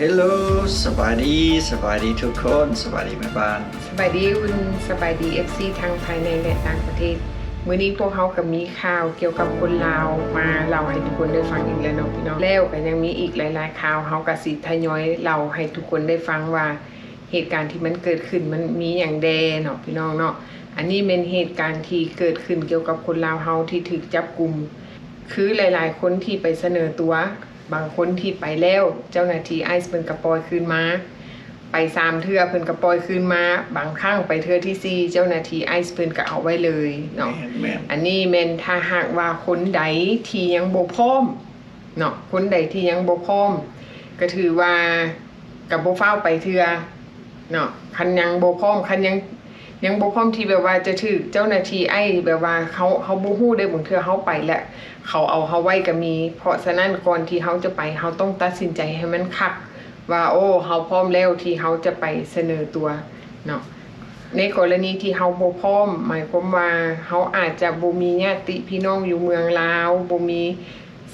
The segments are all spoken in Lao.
Hello ສະບາຍດີ ສະບາຍດີທຸກຄົນ ສະບາຍດີແມ່ບ້ານ ສະບາຍດີອຸ່ນ ສະບາຍດີ ເອັຟຊີ ທັງພາຍໃນ ແລະ ຕ່າງປະເທດ. ມື້ນີ້ພວກເຮົາກໍມີຂ່າວກ່ຽວກັບຄົນລາວມາເລົ່າໃຫ້ທຸກຄົນໄດ້ຟັງອີກແລ້ວເນາະພີ່ນ້ອງ. ແລ້ວກໍຍັງມີອີກຫຼາຍໆຂ່າວ ເຮົາກໍຊິທະຍອຍເລົ່າໃຫ້ທຸກຄົນໄດ້ຟັງວ່າ ເຫດການທີ່ມັນເກີດຂຶ້ນມັນມີຫຍັງແດ່ເນາະພີ່ນ້ອງເນາະ. ອັນນີ້ແມ່ນເຫດການທີ່ເກີດຂຶ້ນກ່ຽວກັບຄົນລາວເຮົາທີ່ຖືກຈັບກຸມ ຄືຫຼາຍໆຄົນທີ່ໄປສະເໜີຕົວ ບາງຄົນທີ່ໄປແລ້ວ ເຈົ້າໜ້າທີ່ໄອສ໌ເພິ່ນກໍປ່ອຍຄືນມາ ໄປສາມເທື່ອເພິ່ນກໍປ່ອຍຄືນມາ ບາງຄັ້ງໄປເທື່ອທີສີ່ ເຈົ້າໜ້າທີ່ໄອສ໌ເພິ່ນກໍເອົາໄວ້ເລີຍເນາະ. ແມ່ນໆ ອັນນີ້ແມ່ນຖ້າຫາກວ່າຄົນໃດທີ່ຍັງບໍ່ພ້ອມເນາະ ຄົນໃດທີ່ຍັງບໍ່ພ້ອມ ກໍຖືວ່າກໍບໍ່ຟ້າວໄປເທື່ອເນາະ. ຄັນຍັງບໍ່ພ້ອມ ຄັນຍັງ ຍັງບໍ່ພ້ອມທີ່ແບບວ່າຈະຖືກເຈົ້າໜ້າທີ່ໄອສ໌ ແບບວ່າເຮົາ ເຮົາບໍ່ຮູ້ເດ້ ບາງເທື່ອເຮົາໄປແລ້ວເຂົາເອົາເຮົາໄວ້ກໍມີ. ເພາະສະນັ້ນກ່ອນທີ່ເຮົາຈະໄປ ເຮົາຕ້ອງຕັດສິນໃຈໃຫ້ມັນຄັກວ່າ ໂອ້ ເຮົາພ້ອມແລ້ວທີ່ເຮົາຈະໄປສະເໜີຕົວເນາະ. ໃນກໍລະນີທີ່ເຮົາບໍ່ພ້ອມ ໝາຍຄວາມວ່າເຮົາອາດຈະບໍ່ມີຍາດຕິພີ່ນ້ອງຢູ່ເມືອງລາວ ບໍ່ມີ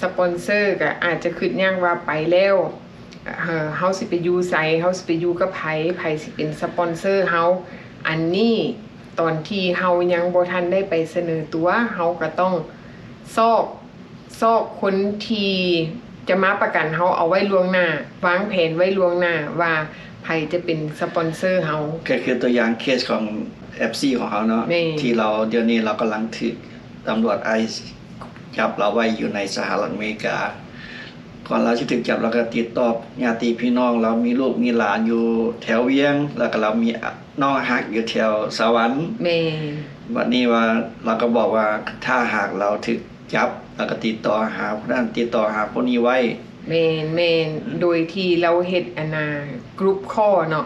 ສະປອນເຊີ ກໍອາດຈະຄິດຍາກວ່າໄປແລ້ວ ເອີ ເຮົາຊິໄປຢູ່ໃສ ເຮົາຊິໄປຢູ່ກັບໃຜ ໃຜຊິເປັນສະປອນເຊີເຮົາ. ອັນນີ້ຕອນທີ່ເຮົາຍັງບໍ່ທັນໄດ້ໄປສະເໜີຕົວ ເຮົາກໍຕ້ອງຊອກ ຊອກຄົນທີ່ຈະມາປະກັນເຮົາເອົາໄວ້ລ່ວງໜ້າ ວາງແຜນໄວ້ລ່ວງໜ້າວ່າໃຜຈະເປັນສະປອນເຊີເຮົາ. ກໍຄືຕົວຢ່າງເຄສຂອງ ເອັຟຊີ ຂອງເຮົາເນາະ ແມ່ນ ທີ່ລາວ ດຽວນີ້ລາວກຳລັງຖືກຕຳຫຼວດໄອສ໌ຈັບລາວໄວ້ຢູ່ໃນສະຫະລັດອາເມລິກາ. ກ່ອນລາວຊິຖືກຈັບ ລາວກໍຕິດຕໍ່ຍາດຕິພີ່ນ້ອງ ລາວມີລູກມີຫຼານຢູ່ແຖວວຽງ ແລ້ວກໍລາວມີນ້ອງຮັກຢູ່ແຖວສະຫວັນ. ແມ່ນ ບັດນີ້ວ່າ ລາວກໍບອກວ່າ ຖ້າຫາກລາວຖືກຈັບ ລາວກໍຕິດຕໍ່ຫາຜູ້ນັ້ນ ຕິດຕໍ່ຫາຜູ້ນີ້ໄວ້. ແມ່ນໆ ໂດຍທີ່ລາວເຮັດອັນນ່າ ກຣຸບຄໍເນາະ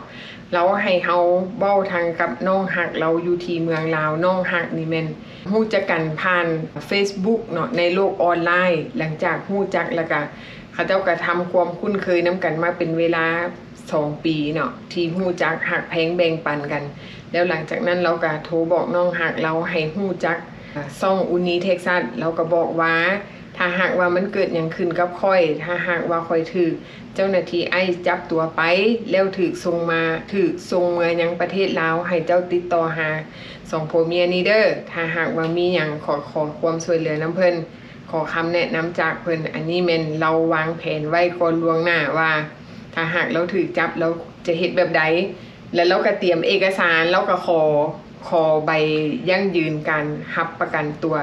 ລາວໃຫ້ເຮົາເວົ້າທາງກັບນ້ອງຮັກລາວຢູ່ທີ່ເມືອງລາວ. ນ້ອງຮັກນີ້ແມ່ນຮູ້ຈັກກັນຜ່ານເຟສບຸກເນາະ ໃນໂລກອອນລາຍ. ຫຼັງຈາກຮູ້ຈັກແລ້ວກະ ເຂົາເຈົ້າກະທຳຄວາມຄຸ້ນເຄີຍນຳກັນມາເປັນເວລາສອງປີເນາະ ທີ່ຮູ້ຈັກຮັກແພງແບ່ງປັນກັນ. ແລ້ວຫຼັງຈາກນັ້ນລາວກະໂທບອກນ້ອງຮັກລາວໃຫ້ຮູ້ຈັກ ອາ ຊ່ອງອູນີເທັກຊັສ ລາວກໍບອກວ່າ ຖ້າຫາກວ່າມັນເກີດຫຍັງຂຶ້ນກັບຂ້ອຍ ຖ້າຫາກວ່າຂ້ອຍຖືກເຈົ້າໜ້າທີ່ໄອສ໌ຈັບຕົວໄປ ແລ້ວຖືກສົ່ງມາ ຖືກສົ່ງເມືອຍັງປະເທດລາວ ໃຫ້ເຈົ້າຕິດຕໍ່ຫາສອງຜົວເມຍນີ້ເດີ້. ຖ້າຫາກວ່າມີຫຍັງ ຂໍ ຂໍຄວາມຊ່ວຍເຫຼືອນຳເພິ່ນ ຂໍຄຳແນະນຳຈາກເພິ່ນ. ອັນນີ້ແມ່ນລາວວາງແຜນໄວ້ກ່ອນລ່ວງໜ້າວ່າ ຖ້າຫາກລາວຖືກຈັບ ລາວຈະເຮັດແບບໃດ ແລະ ລາວກໍຕຽມເອກະສານ ລາວກໍຂໍ ຂໍໃບຢັ້ງຢືນການຮັບປະກັນຕົວ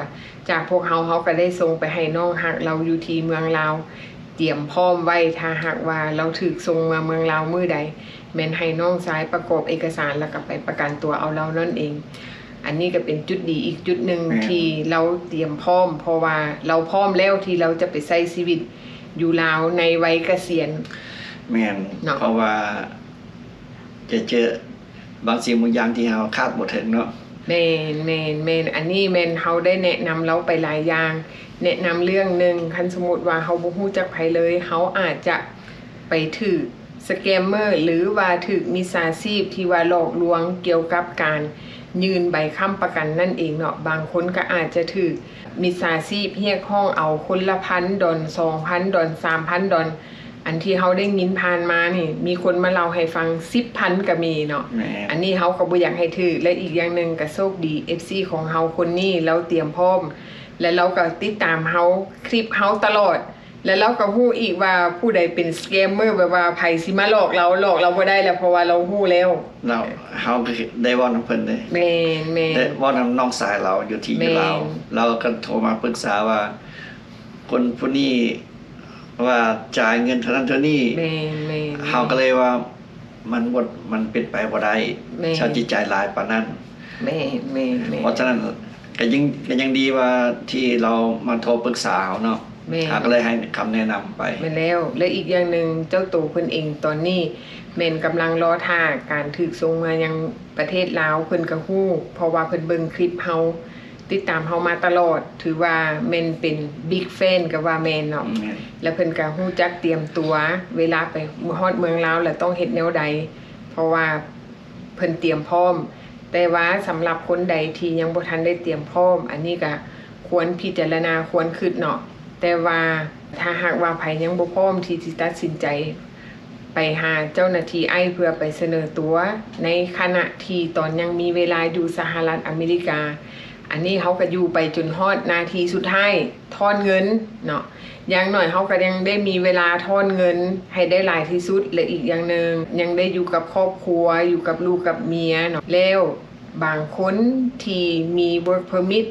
ຈາກພວກເຮົາ. ເຮົາກໍໄດ້ສົ່ງໄປໃຫ້ນ້ອງຮັກລາວຢູ່ທີ່ເມືອງລາວ ຕຽມພ້ອມໄວ້ ຖ້າຫາກວ່າລາວຖືກສົ່ງເມືອເມືອງລາວມື້ໃດ ແມ່ນໃຫ້ນ້ອງຊາຍປະກອບເອກະສານ ແລ້ວກໍໄປປະກັນຕົວເອົາລາວນັ້ນເອງ. ອັນນີ້ກໍເປັນຈຸດດີອີກຈຸດໜຶ່ງ ແມ່ນ ທີ່ລາວຕຽມພ້ອມ ເພາະວ່າລາວພ້ອມແລ້ວທີ່ລາວຈະໄປໃຊ້ຊີວິດຢູ່ລາວໃນໄວກະສຽນ. ແມ່ນ ເນາະ ເພາະວ່າຈະເຈີບາງສິ່ງບາງຢ່າງທີ່ເຮົາຄາດບໍ່ເຖິງເນາະ. ແມ່ນໆໆ ອັນນີ້ແມ່ນເຮົາໄດ້ແນະນຳລາວໄປຫຼາຍຢ່າງ. ແນະນຳເລື່ອງໜຶ່ງ ຄັນສົມມຸດວ່າເຮົາບໍ່ຮູ້ຈັກໃຜເລີຍ ເຮົາອາດຈະໄປຖືກສະແກມເມີ ຫຼືວ່າຖືກມິດສາຊີບທີ່ວ່າຫຼອກລວງກ່ຽວກັບການຍື່ນໃບຄ້ຳປະກັນນັ້ນເອງເນາະ. ບາງຄົນກໍອາດຈະຖືກມິດສາຊີບຮຽກຮ້ອງເອົາຄົນລະພັນດອນ ສອງພັນດອນ ສາມພັນດອນ. ອັນທີ່ເຮົາໄດ້ຍິນຜ່ານມານີ້ ມີຄົນມາເລົ່າໃຫ້ຟັງສິບພັນກໍມີເນາະ. ແມ່ນ ອັນນີ້ເຮົາກໍບໍ່ຢາກໃຫ້ຖືກ ແລະ ອີກຢ່າງໜຶ່ງກໍໂຊກດີ ເອັຟຊີ ຂອງເຮົາຄົນນີ້ ລາວຕຽມພ້ອມ ແລະ ລາວກໍຕິດຕາມເຮົາ ຄລິບເຮົາຕະຫຼອດ ແລະ ລາວກໍຮູ້ອີກວ່າຜູ້ໃດເປັນສະແກມເມີ ແບບວ່າໃຜຊິມາຫຼອກລາວ ຫຼອກລາວບໍ່ໄດ້ແລ້ວ ເພາະວ່າລາວຮູ້ແລ້ວ. ລາວ ເຮົາກໍໄດ້ເວົ້ານຳເພິ່ນເດ້. ແມ່ນໆ ໄດ້ເວົ້ານຳນ້ອງຊາຍລາວຢູ່ທີ່ ແມ່ນ ຢູ່ລາວ ລາວກໍໂທມາປຶກສາວ່າ ຄົນຜູ້ນີ້ ວ່າຈ່າຍເງິນເທົ່ານັ້ນເທົ່ານີ້. ແມ່ນໆໆ ເຮົາກໍເລີຍວ່າ ມັນບໍ່ ມັນເປັນໄປບໍ່ໄດ້. ແມ່ນ ເຈົ້າຊິຈ່າຍຫຼາຍປານນັ້ນ. ແມ່ນໆໆ ເພາະສະນັ້ນກໍຍັງ ກໍຍັງດີວ່າທີ່ລາວມາໂທປຶກສາເຮົາເນາະ. ແມ່ນ ເຮົາກໍເລີຍໃຫ້ຄຳແນະນຳໄປ. ແມ່ນແລ້ວ ແລະ ອີກຢ່າງໜຶ່ງ ເຈົ້າໂຕເພິ່ນເອງຕອນນີ້ແມ່ນກຳລັງລໍຖ້າການຖືກສົ່ງມາຍັງ ປະເທດລາວເພິ່ນກໍຮູ້ ເພາະວ່າເພິ່ນເບິ່ງຄລິບເຮົາ ຕິດຕາມເຮົາມາຕະຫຼອດ ຖືວ່າແມ່ນເປັນບິກແຟນກໍວ່າແມ່ນເນາະ. ແມ່ນ ແລ້ວເພິ່ນກໍຮູ້ຈັກຕຽມຕົວ ເວລາໄປຮອດເມືອງລາວແລ້ວຕ້ອງເຮັດແນວໃດ ເພາະວ່າເພິ່ນຕຽມພ້ອມ. ແຕ່ວ່າສຳລັບຄົນໃດທີ່ຍັງບໍ່ທັນໄດ້ຕຽມພ້ອມ ອັນນີ້ກໍຄວນພິຈາລະນາ ຄວນຄິດເນາະ. ແຕ່ວ່າຖ້າຫາກວ່າໃຜຍັງບໍ່ພ້ອມທີ່ຊິຕັດສິນໃຈ ໄປຫາເຈົ້າໜ້າທີ່ໄອສ໌ເພື່ອໄປສະເໜີຕົວ ໃນຂະນະທີ່ຕອນຍັງມີເວລາຢູ່ສະຫະລັດອາເມລິກາ. ອັນນີ້ເຮົາກໍຢູ່ໄປຈົນຮອດນາທີສຸດທ້າຍ ທອນເງິນເນາະ. ຢ່າງໜ້ອຍເຮົາກໍຍັງໄດ້ມີເວລາທອນເງິນໃຫ້ໄດ້ຫຼາຍທີ່ສຸດ ແລະ ອີກຢ່າງໜຶ່ງ ຍັງໄດ້ຢູ່ກັບຄອບຄົວ ຢູ່ກັບລູກກັບເມຍເນາະ. ແລ້ວບາງຄົນທີ່ມີ work permit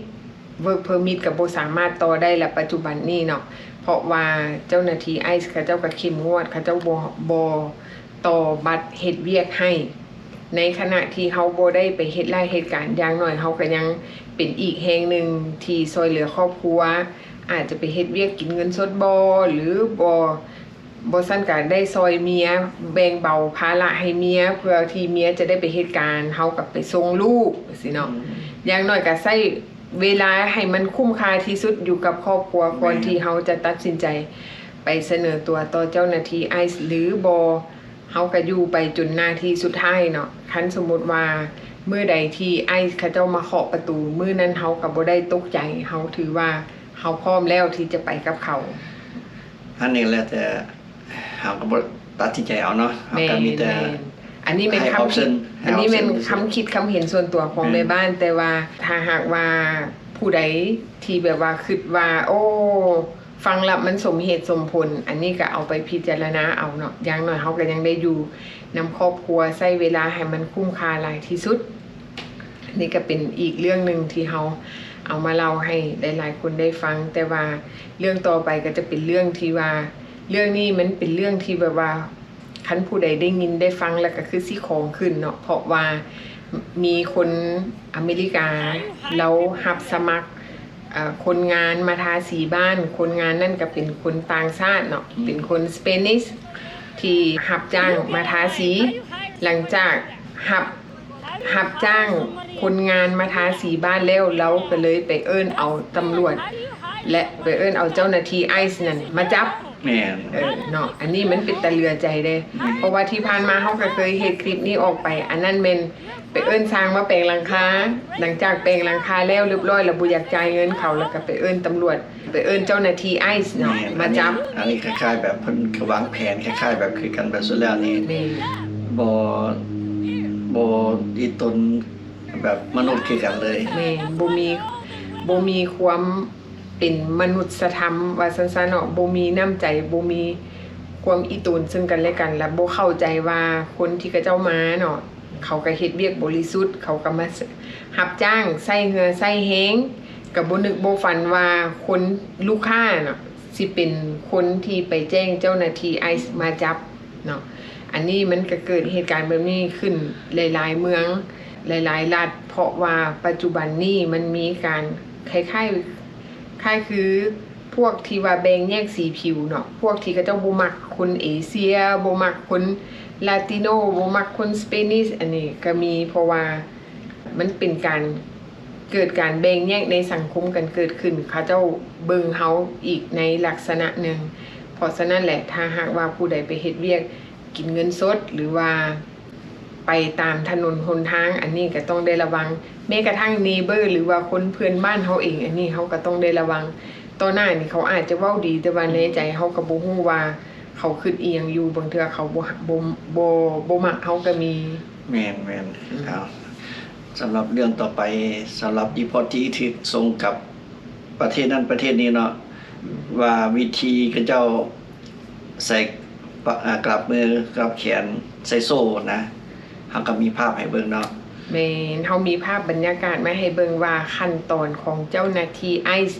work permit ກໍບໍ່ສາມາດຕໍ່ໄດ້ລະປັດຈຸບັນນີ້ເນາະ, ເພາະວ່າເຈົ້າໜ້າທີ່ໄອສ໌ເຂົາເຈົ້າກໍເຂັ້ມງວດ, ເຂົາເຈົ້າບໍ່ ບໍ່ຕໍ່ບັດເຮັດວຽກໃຫ້. ໃນຂະນະທີ່ເຮົາບໍ່ໄດ້ໄປເຮັດລາຍເຮັດການ, ຢ່າງໜ້ອຍເຮົາກໍຍັງເປັນອີກແຮງໜຶ່ງທີ່ຊ່ວຍເຫຼືອຄອບຄົວ, ອາດຈະໄປເຮັດວຽກກິນເງິນສົດບໍ ຫຼື ບໍ່ ບໍ່ຊັ້ນກໍໄດ້ຊ່ອຍເມຍ, ແບ່ງເບົາພາລະໃຫ້ເມຍ ເພື່ອທີ່ເມຍຈະໄດ້ໄປເຮັດການ, ເຮົາກໍໄປສົ່ງລູກ ຈັ່ງຊີ້ເນາະ. ອືມ ຢ່າງໜ້ອຍກໍໃຊ້ເວລາໃຫ້ມັນຄຸ້ມຄ່າທີ່ສຸດຢູ່ກັບຄອບຄົວ ແມ່ນ ກ່ອນທີ່ເຮົາຈະຕັດສິນໃຈໄປສະເໜີຕົວຕໍ່ເຈົ້າໜ້າທີ່ໄອສ໌ ຫຼື ບໍ່, ເຮົາກໍຢູ່ໄປຈົນນາທີສຸດທ້າຍເນາະ. ຄັນສົມມຸດວ່າມື້ໃດທີ່ໄອສ໌ເຂົາເຈົ້າມາເຄາະປະຕູ, ມື້ນັ້ນເຮົາກໍບໍ່ໄດ້ຕົກໃຈ, ເຮົາຖືວ່າເຮົາພ້ອມແລ້ວທີ່ຈະໄປກັບເຂົາ. ອັນນີ້ແລ້ວແຕ່ ເຮົາກໍບໍ່ຕັດສິນໃຈເອົາເນາະ, ເຮົາກໍມີແຕ່ ແມ່ນໆ ອັນນີ້ແມ່ນຄຳຄິດ ອັນນີ້ແມ່ນຄຳຄິດຄຳເຫັນສ່ວນຕົວຂອງ ແມ່ນ ແມ່ບ້ານ, ແຕ່ວ່າຖ້າຫາກວ່າຜູ້ໃດທີ່ແບບວ່າຄິດວ່າ ໂອ້ ຟັງແລ້ວມັນສົມເຫດສົມຜົນ, ອັນນີ້ກໍເອົາໄປພິຈາລະນາເອົາເນາະ. ຢ່າງໜ້ອຍເຮົາກໍຍັງໄດ້ຢູ່ນຳຄອບຄົວ, ໃຊ້ເວລາໃຫ້ມັນຄຸ້ມຄ່າຫຼາຍທີ່ສຸດ. ນີ້ກໍເປັນອີກເລື່ອງໜຶ່ງທີ່ເຮົາເອົາມາເລົ່າໃຫ້ຫຼາຍໆຄົນໄດ້ຟັງ, ແຕ່ວ່າເລື່ອງຕໍ່ໄປກໍຈະເປັນເລື່ອງທີ່ວ່າ ເລື່ອງນີ້ມັນເປັນເລື່ອງທີ່ແບບວ່າ ຄັນຜູ້ໃດໄດ້ຍິນໄດ້ຟັງແລ້ວກໍຄືຊິຂອງຂຶ້ນເນາະ, ເພາະວ່າມີຄົນອາເມລິກາ ລາວຮັບສະໝັກ ເອີ ຄົນງານມາທາສີບ້ານ, ຄົນງານນັ້ນກໍເປັນຄົນຕ່າງຊາດເນາະ ອືມ ເປັນຄົນ Spanish ທີ່ຮັບຈ້າງມາທາສີ. ຫຼັງຈາກຮັບ ຮັບຈ້າງຄົນງານມາທາສີບ້ານແລ້ວ, ລາວກໍເລີຍໄປເອີ້ນເອົາຕຳຫຼວດ ແລະ ໄປເອີ້ນເອົາເຈົ້າໜ້າທີ່ໄອສ໌ນັ້ນມາຈັບ. ແມ່ນ ເອີ ເນາະ, ອັນນີ້ມັນເປັນຕາເຫຼືອໃຈເດ້. ອືມ ເພາະວ່າທີ່ຜ່ານມາເຮົາກໍເຄີຍເຮັດຄລິບນີ້ອອກໄປ, ອັນນັ້ນແມ່ນ ໄປເອີ້ນຊ່າງມາແປງຫຼັງຄາ, ຫຼັງຈາກແປງຫຼັງຄາແລ້ວຮຽບຮ້ອຍ ແລ້ວບໍ່ຢາກຈ່າຍເງິນເຂົາ, ແລ້ວກໍໄປເອີ້ນຕຳຫຼວດ, ໄປເອີ້ນເຈົ້າໜ້າທີ່ໄອສ໌ເນາະ ແມ່ນ ມາຈັບ. ອັນນີ້ ອັນນີ້ຄ້າຍໆແບບເພິ່ນກໍວາງແຜນຄ້າຍໆແບບຄືກັນ, ແບບສຸດແລ້ວນີ້ ແມ່ນ ບໍ່ ບໍ່ອີ່ຕົນແບບມະນຸດຄືກັນເລີຍ. ແມ່ນ ບໍ່ມີ ບໍ່ມີຄວາມ ເປັນມະນຸດສະທຳວ່າຊັ້ນຊະເນາະ, ບໍ່ມີນ້ຳໃຈ, ບໍ່ມີຄວາມອີ່ຕົນເຊິ່ງກັນແລະກັນ, ແລະ ບໍ່ເຂົ້າໃຈວ່າຄົນທີ່ເຂົາເຈົ້າມາເນາະ ເຂົາກໍເຮັດວຽກບໍລິສຸດ, ເຂົາກໍມາ ສ- ຮັບຈ້າງໃຊ້ເຫື່ອໃຊ້ແຮງ, ກໍບໍ່ນຶກບໍ່ຝັນວ່າຄົນ ລູກຄ້າເນາະ ຊິເປັນຄົນທີ່ໄປແຈ້ງເຈົ້າໜ້າທີ່ໄອສ໌ມາຈັບເນາະ. ອັນນີ້ມັນກໍເກີດເຫດການແບບນີ້ຂຶ້ນຫຼາຍໆເມືອງ ຫຼາຍໆລັດ, ເພາະວ່າປັດຈຸບັນນີ້ມັນມີການຄ້າຍໆ ຄ້າຍຄືພວກທີ່ວ່າແບ່ງແຍກສີຜິວເນາະ, ພວກທີ່ເຂົາເຈົ້າບໍ່ມັກຄົນເອເຊຍ, ບໍ່ມັກຄົນລາຕິໂນ, ບໍ່ມັກຄົນສະເປນິດ, ອັນນີ້ກໍມີ, ເພາະວ່າມັນເປັນການ ເກີດການແບ່ງແຍກໃນສັງຄົມກັນເກີດຂຶ້ນ, ເຂົາເຈົ້າເບິ່ງເຮົາອີກໃນລັກສະນະໜຶ່ງ. ເພາະສະນັ້ນແຫຼະ ຖ້າຫາກວ່າຜູ້ໃດໄປເຮັດວຽກກິນເງິນສົດ ຫຼືວ່າ ໄປຕາມຖະໜົນຫົນທາງ, ອັນນີ້ກໍຕ້ອງໄດ້ລະວັງ. ແມ້ກະທັ່ງ neighbor ຫຼືວ່າຄົນເພື່ອນບ້ານເຮົາເອງ, ອັນນີ້ເຮົາກໍຕ້ອງໄດ້ລະວັງ. ຕໍ່ໜ້ານີ້ເຂົາອາດຈະເວົ້າດີ, ແຕ່ວ່າໃນໃຈເຮົາກໍບໍ່ຮູ້ວ່າເຂົາຄິດອີ່ຫຍັງຢູ່, ບາງເທື່ອເຂົາບໍ່ ບໍ່ ບໍ່ ບໍ່ມັກເຮົາກໍມີ. ແມ່ນໆ. ອືມ ເອົາ ສຳລັບເລື່ອງຕໍ່ໄປ, ສຳລັບ deportee ຖືກສົ່ງກັບປະເທດນັ້ນປະເທດນີ້ເນາະ, ອືມ ວ່າວິທີເຂົາເຈົ້າ ໃສ່ປະ ອາ ກະລັບມື ກະລັບແຂນ ໃສ່ໂສ້ນະ, ເຮົາກໍມີພາບໃຫ້ເບິ່ງເນາະ. ແມ່ນ, ເຮົາມີພາບບັນຍາກາດມາໃຫ້ເບິ່ງວ່າຂັ້ນຕອນຂອງເຈົ້າໜ້າທີ່ໄອສ໌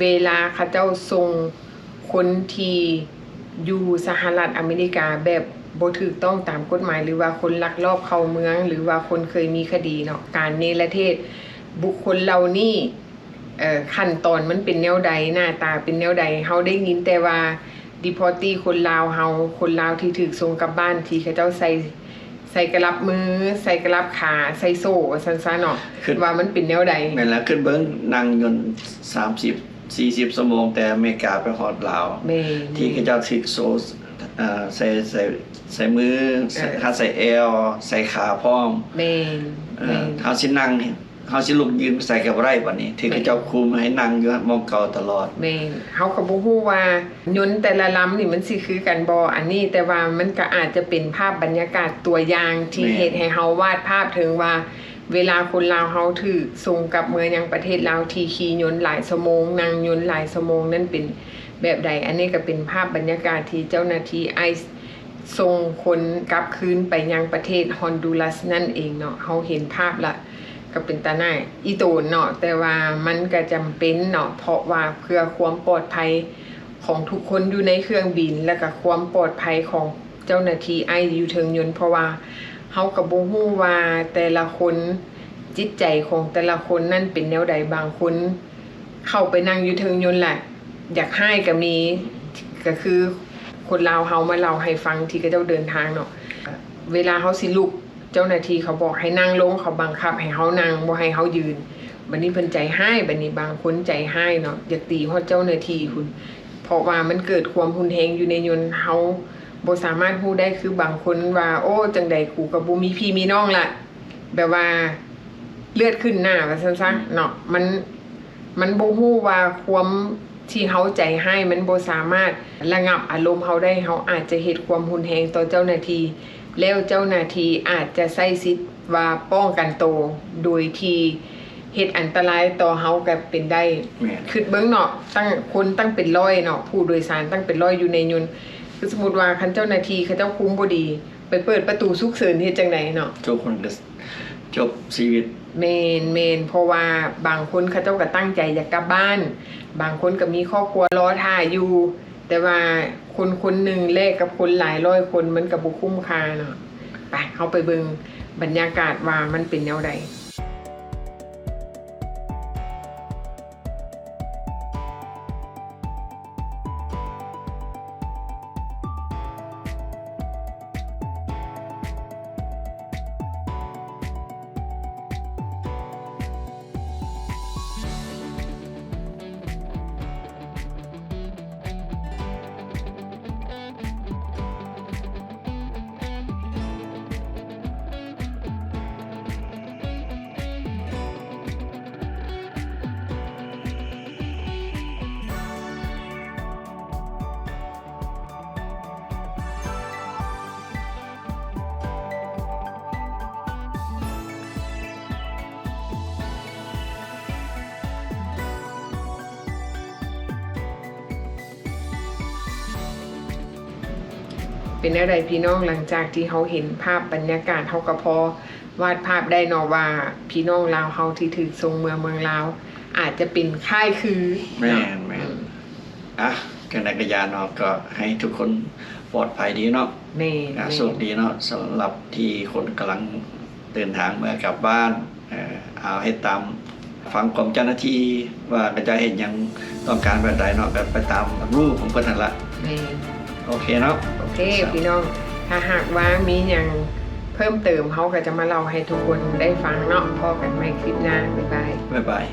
ເວລາເຂົາເຈົ້າສົ່ງຄົນທີ່ຢູ່ສະຫະລັດອາເມລິກາແບບບໍ່ຖືກຕ້ອງຕາມກົດໝາຍ ຫຼືວ່າຄົນລັກລອບເຂົ້າເມືອງ ຫຼືວ່າຄົນເຄີຍມີຄະດີເນາະ, ການເນລະເທດບຸກຄົນເຫຼົ່ານີ້ ເອີ ຂັ້ນຕອນມັນເປັນແນວໃດ, ໜ້າຕາເປັນແນວໃດ. ເຮົາໄດ້ຍິນແຕ່ວ່າ deportee ຄົນລາວເຮົາ, ຄົນລາວທີ່ຖືກສົ່ງກັບບ້ານ ທີ່ເຂົາເຈົ້າໃສ່ ໃສ່ກະລັບມື, ໃສ່ກະລັບຂາ, ໃສ່ໂສ້ ວ່າຊັ້ນຊະເນາະ, ຄິດວ່າມັນເປັນແນວໃດ. ແມ່ນລະ, ຄິດເບິ່ງ ນັ່ງຍົນສາມສິບ ສີ່ສິບຊົ່ວໂມງ ແຕ່ອາເມລິກາໄປຮອດລາວ, ແມ່ນ ທີ່ເຂົາເຈົ້າຖືກໂສ້ ເອີ ໃສ່ ໃສ່ ໃສ່ມື, ເອີ ໃສ່ແອວ, ໃສ່ຂາພ້ອມ. ແມ່ນ ເອີ ແມ່ນ. ເຮົາຊິນັ່ງ ເຮົາຊິລຸກຢືນໄປໃສກໍບໍ່ໄດ້ ບັດນີ້ຖືກເຂົາເຈົ້າຄຸມໃຫ້ນັ່ງຢູ່ໝ່ອງເກົ່າຕະຫຼອດ. ແມ່ນ ເຮົາກໍບໍ່ຮູ້ວ່າຍົນແຕ່ລະລຳນີ້ມັນຊິຄືກັນບໍ່ ອັນນີ້ ແຕ່ວ່າມັນກໍອາດຈະເປັນພາບບັນຍາກາດຕົວຢ່າງທີ່ເຮັດໃຫ້ເຮົາວາດພາບເຖິງວ່າ ເວລາຄົນລາວເຮົາຖືກສົ່ງກັບເມືອຍັງປະເທດລາວ ທີ່ຂີ່ຍົນຫຼາຍຊົ່ວໂມງ ນັ່ງຍົນຫຼາຍຊົ່ວໂມງ ນັ້ນເປັນແບບໃດ. ອັນນີ້ກໍເປັນພາບບັນຍາກາດທີ່ເຈົ້າໜ້າທີ່ໄອສ໌ສົ່ງຄົນກັບຄືນໄປຍັງປະເທດຮອນດູຣັສນັ້ນເອງເນາະ. ເຮົາເຫັນພາບລະກໍເປັນຕາໜ້າອີ່ໂຕນເນາະ ແຕ່ວ່າມັນກໍຈຳເປັນເນາະ ເພາະວ່າເພື່ອຄວາມປອດໄພຂອງທຸກຄົນຢູ່ໃນເຄື່ອງບິນ ແລະກໍຄວາມປອດໄພຂອງ ເຈົ້າໜ້າທີ່ໄອສ໌ຢູ່ເທິງຍົນ ເພາະວ່າເຮົາກໍບໍ່ຮູ້ວ່າແຕ່ລະຄົນ ຈິດໃຈຂອງແຕ່ລະຄົນນັ້ນເປັນແນວໃດ. ບາງຄົນເຂົ້າໄປນັ່ງຢູ່ເທິງຍົນລະຢາກຮ້າຍກໍມີ ກໍຄືຄົນລາວເຮົາມາເລົ່າໃຫ້ຟັງ ທີ່ເຂົາເຈົ້າເດີນທາງເນາະ ເວລາເຮົາຊິລຸກ ເຈົ້າໜ້າທີ່ເຂົາບອກໃຫ້ນັ່ງລົງ ເຂົາບັງຄັບໃຫ້ເຮົານັ່ງ ບໍ່ໃຫ້ເຮົາຢືນ. ບັດນີ້ເພິ່ນໃຈຮ້າຍ ບັດນີ້ບາງຄົນໃຈຮ້າຍເນາະ ຢາກຕີຮອດເຈົ້າໜ້າທີ່ພຸ້ນ ເພາະວ່າມັນເກີດຄວາມຮຸນແຮງຢູ່ໃນຍົນ ເຮົາບໍ່ສາມາດຮູ້ໄດ້. ຄືບາງຄົນວ່າ ໂອ້ ຈັ່ງໃດ ກູກໍບໍ່ມີພີ່ມີນ້ອງລະ ແບບວ່າເລືອດຂຶ້ນໜ້າວ່າຊັ້ນຊະເນາະ. ມັນ ມັນບໍ່ຮູ້ວ່າຄວາມທີ່ເຮົາໃຈຮ້າຍ ມັນບໍ່ສາມາດລະງັບອາລົມເຮົາໄດ້ ເຮົາອາດຈະເຮັດຄວາມຮຸນແຮງຕໍ່ເຈົ້າໜ້າທີ່ ແລ້ວເຈົ້າໜ້າທີ່ອາດຈະໃຊ້ສິດ ວ່າປ້ອງກັນໂຕ ໂດຍທີ່ເຮັດອັນຕະລາຍຕໍ່ເຮົາກໍເປັນໄດ້. ແມ່ນ ຄິດເບິ່ງເນາະ ຕັ້ງ ຄົນຕັ້ງເປັນຮ້ອຍເນາະ ຜູ້ໂດຍສານຕັ້ງເປັນຮ້ອຍຢູ່ໃນຍົນ ຄືສົມມຸດວ່າຄັນເຈົ້າໜ້າທີ່ເຂົາເຈົ້າຄຸມບໍ່ດີ ໄປເປີດປະຕູສຸກເສີນເຮັດຈັ່ງໃດເນາະ ທຸກຄົນກໍຈົບຊີວິດ. ແມ່ນໆ ເພາະວ່າບາງຄົນເຂົາເຈົ້າກໍຕັ້ງໃຈຢາກກັບບ້ານ ບາງຄົນກໍມີຄອບຄົວລໍຖ້າຢູ່ ແຕ່ວ່າຄົນຄົນໜຶ່ງແລກກັບຄົນຫຼາຍຮ້ອຍຄົນ ມັນກໍບໍ່ຄຸ້ມຄ່າເນາະ. ໄປ ເຮົາໄປເບິ່ງບັນຍາກາດວ່າມັນເປັນແນວໃດ. ເປັນແນວໃດພີ່ນ້ອງ? ຫຼັງຈາກທີ່ເຮົາເຫັນພາບບັນຍາກາດ ເຮົາກໍພໍວາດພາບໄດ້ເນາະວ່າ ພີ່ນ້ອງລາວເຮົາທີ່ຖືກສົ່ງເມືອເມືອງລາວ ອາດຈະເປັນຄ້າຍຄື ແມ່ນ ເນາະ ແມ່ນ ອືມ ອ່ະ ຈັ່ງໃດກໍຢ່າເນາະ ກໍໃຫ້ທຸກຄົນປອດໄພດີເນາະ ແມ່ນ ອ່ະ ແມ່ນ ໂຊກດີເນາະ ສຳລັບທີ່ຄົນກຳລັງເດີນທາງເມືອກັບບ້ານ ເອີ ເອົາເຮັດຕາມ ຟັງຄວາມເຈົ້າໜ້າທີ່ວ່າເຂົາເຈົ້າເຮັດຫຍັງ ຕ້ອງການແບບໃດເນາະ ກໍໄປຕາມຮູ້ຂອງເພິ່ນຫັ້ນລະ ແມ່ນ ໂອເຄເນາະ ໂອເຄ ພີ່ນ້ອງ ຖ້າຫາກວ່າມີຫຍັງເພີ່ມເຕີມ ເຮົາກໍຈະມາເລົ່າໃຫ້ທຸກຄົນໄດ້ຟັງເນາະ ພໍ້ກັນໃໝ່ຄລິບໜ້າ ບາຍບາຍ ບາຍບາຍ.